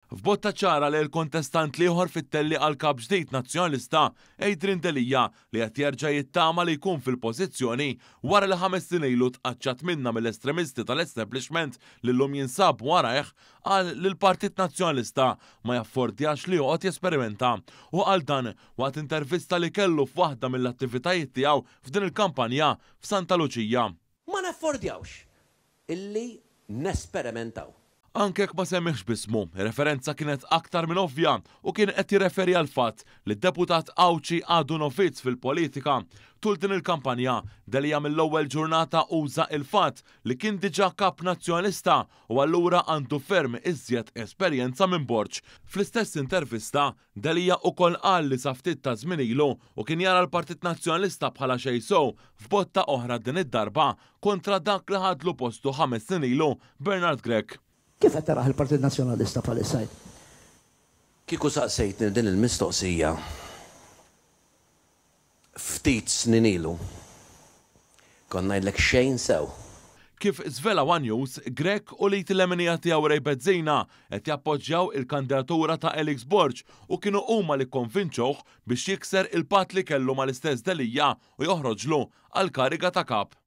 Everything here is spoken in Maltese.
F'botta ċara lejn il-kontestant l-ieħor fit-tellieqa għal Kap ġdid Nazzjonalista, Adrian Delia, li qed jerġa' jittama li jkun fil-pożizzjoni wara li 5 snin ilu tqaċċat minnha mill-estremisti tal-establishment li llum jinsab warajh, qal li l-Partit Nazzjonalista ma jaffordjax li joqgħod jesperimenta. U qal dan waqt intervista li kellu f'waħda mill-attivitajiet tiegħu f'din il-kampanja f'Santa Luċija. Ma naffordjawx illi nesperimentaw. Anke jekk ma semmihx b'ismu, ir-referenza kienet aktar minn ovvja u kien qed jirreferi għall-fatt li d-deputat Għawdxi għadu novizz fil-politika. Tul din il-kampanja, Delia mill-ewwel ġurnata uża il-fatt li kien diġà kap Nazzjonalista u allura għandu ferm iżjed esperjenza minn Borg. Fl-istess intervista, Delia ukoll qal li sa ftit ta' żmien ilu u kien jara l-Partit Nazzjonalista bħala xejn sew f'botta oħra din id-darba kontra dak li ħadlu postu 5 snin ilu Bernard Grech. Kif qed taraħ il-Partit Nazzjonalista bħalissa? Kieku saqsejtni din il-mistoqsija ftit snin ilu, kont ngħidlek xejn sew. Kif żvela One News, Grech u l-id il-leminija tiegħu Ray Bezzina qed jappoġġjaw il-kandidatura ta' Alex Borg u kienu huma li kkonvinċewh biex jikser il-patt li kellu mal-istess Delia u joħroġlu għal kariga ta' kap.